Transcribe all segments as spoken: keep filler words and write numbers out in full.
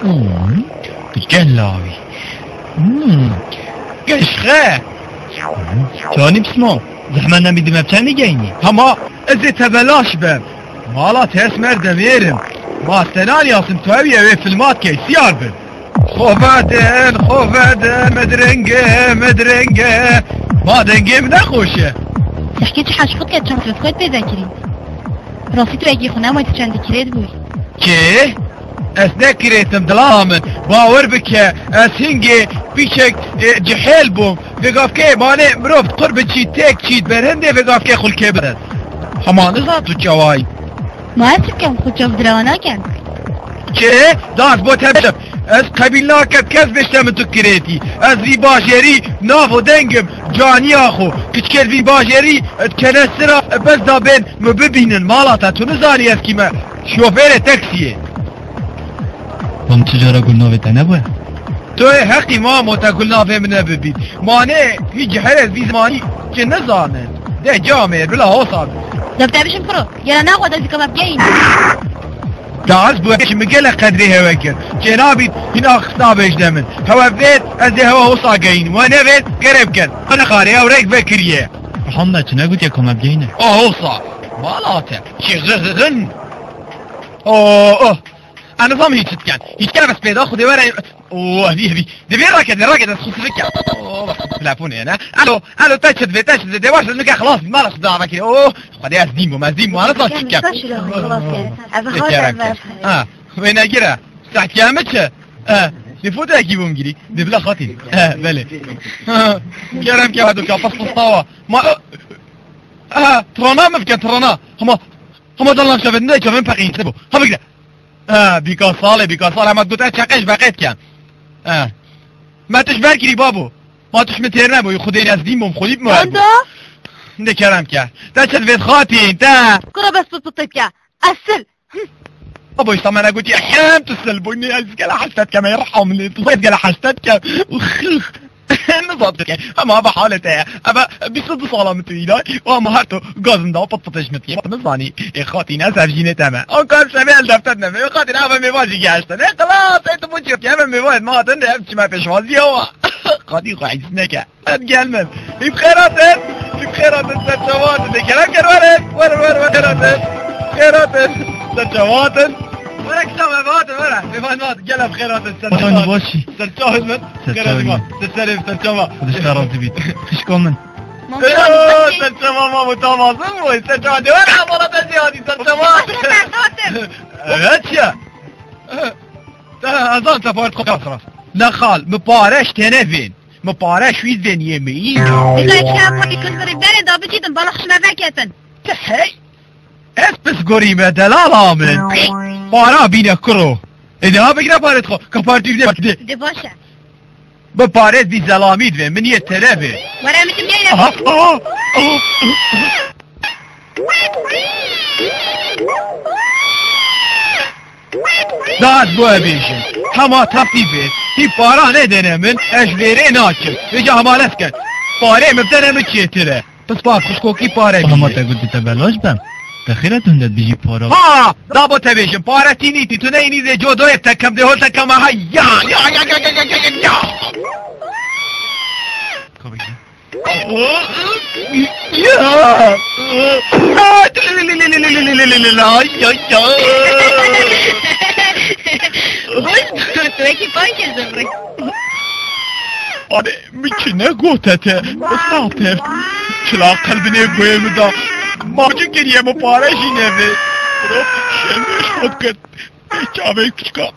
Hmm, gel lawî. Hmm, geşxe. Hmm, canî pismo. Zehmet nemî dime çendî geynî. Hema ez ê te belaş bim. Mala te ez merdemêrim. Ma senan yasin tu ew ye wê filmat key siyar bin. Xoveden, xoveden, medrenge, medrenge. Ma dengê min ne xweş e. Sehkê çi heş xwe diket çend xwe pê vekirî. Rastî tu egî xwe nema tu çendî kirêt bûyî. Kê? Ez nekirêtim dila min. Bawer bike, ez hingê pîçek, e, cihêl bûm. Vêgavkê, manê mirov qur bi çî têk çît ber hindê vêgavkê xulkê bidin. Hema niza tu çawayî. Ma ez çi bikim, xwe çav dirawa nakem. Çi? Das bo te bişim. Ez qebîl nakem kes bêjte min tu kirêtî. Ez vî bajêrî nav û dengim, caniya xwe. Kiçkêr vî bajêrî, e, kene sira, e, bes da bên min bibînin. Mala te tu nizanî ez kî me. Şofêrê teksiyê. Hûn tu cara gulnavê te nebûye? Tu yê heqî mamo te gulnavê min nebibît. Manê vî cihêrê vî zimanî çi nizanin. De camêr bila hosa bi. Def te bişim kuro. Gela naxwe de zîka me bigeyîn. Da ez bu eşî min gele qedrê hewe kir. Çênabît hîna xista bêjde min. Hewe vêt ez ê hewe hosa geyînim. We nevêt gerê bikin. Xwe nexarê ew rêk vekiriye. Hamda çi negotiye ka me bigeyîne? O hosa. Mala te. Çi xixixin. O, o. Ez nizam hîç diken. Hîç kere bes pêda xudê were. Oo, hevî, hevî. Divê rakete, rakete, xusifik ya. Oo, bak, telefonê ne? Alo, alo, te çi divê, te çi divê? Devaş, ez nike xilas bî, mala xwe dava kê. Oo, xwedê ez dîm bûm, ez dîm bûm, ez zaf çikem. Eve xatir ver. Ha, wê negire. Saetiya me çi? Ha, di fotoyekî bûm girî. Di bila xatî. Ha, belê. Ha, kerem ke hadu ka pas pas tawa. Ma, ha, trana me biken, trana. Hema, hema dal nav çavê, ne çavê peqîn, se bo. Ha, bigre. Ha, bîka salê, bîka salê, hema gote çeqeş beqet ken. Ha. Me tu ji ber kirî babo. Ma tu ji min têr nebûyî, xudê ez dîm bûm, xwedî bi me Anda? De kerem ke. Te çi divêt xatîn, te? Kura bes pit pit ke. Esil. Babo, îşte me negotiye, hem tu sil bûyî, ez gele hestet kem, ey reha min lê, tu ez gele hestet kem. Ux, ux. Nizam dike. Hema ava halê te ye. Eve bîst û du sala min tu îlay. Û hema her tu gazin da pit pit ji min dike. Nizanî. Ê xatî ne zevjînê te me. Anka ev şevê el defter nebe. Ê xatî ne eve mêvan jî gehiştin. Ê xilas, ê tu bû çi? Eve mêvan ma hatin de ev çi me pêşwazî ye wa. Xatî xwe hîs neke. Em gelmem. Hîp xêratin. Hîp xêratin ser çavan. De kerem ker werin. Werin, werin, werin, xêratin. Xêratin. Ser çavatin. Were kisa me vatin, were. Mêvan vatin. Gel em xêratin. Ser çavan. Başî. Ser çavan min. Ser çavan. Ser serê, ser çava. Xwedişka razî bît. Xişko min. Ee, ser çava ma bu tamazın mı? Ser çava diyor. Ana bana da ziyadi ser çava. Evet ya. Azan te pare xwe. Ne xal, mi pare ji te nevên. Mi pare ji wî veniyê mi î. Dikay çi ya xwedî kul birî berê da bicîtin, bala xişme veketin. Ti hey. Ez pirsgorî me delala min. Para bîne kuro. Ê, niha bigire parê xwe. Ka parê tu bide. De baş e. Bi parê vî zelamî divê. Min yê tele be. Were min tu biyayî. Aha, aha, aha. Da ez bo bêjim. Hema tepî bê. Hî para nedene min, ez ji vêrê naçim. Vêca hema lez ket. Parê min bidene min çêtir e. Pispas xişkokî pare bîne. Hema te gotî te belaş bem. Te xêret hûn de dijî para. Ha! Da bo te bêjim. Pare tînî tî tu neyînî dê codoyê te kem dê hol te kema ha. Ya, ya, ya. Ya! Ay, ay, ay. Wekî pankê zivrî. Anê, min çi negote te? Misafir. Çila qelbinê goyê min da. Ma çi kiriye min pare jî nevê. Şemiş xwe ket. Çavê küçük. Ah,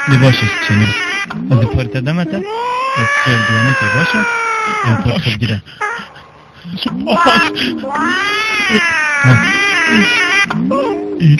ne baş e, çenir. Hadi parite deme te. Hadi diyene te baş e. En parite gire. Ha. İyi.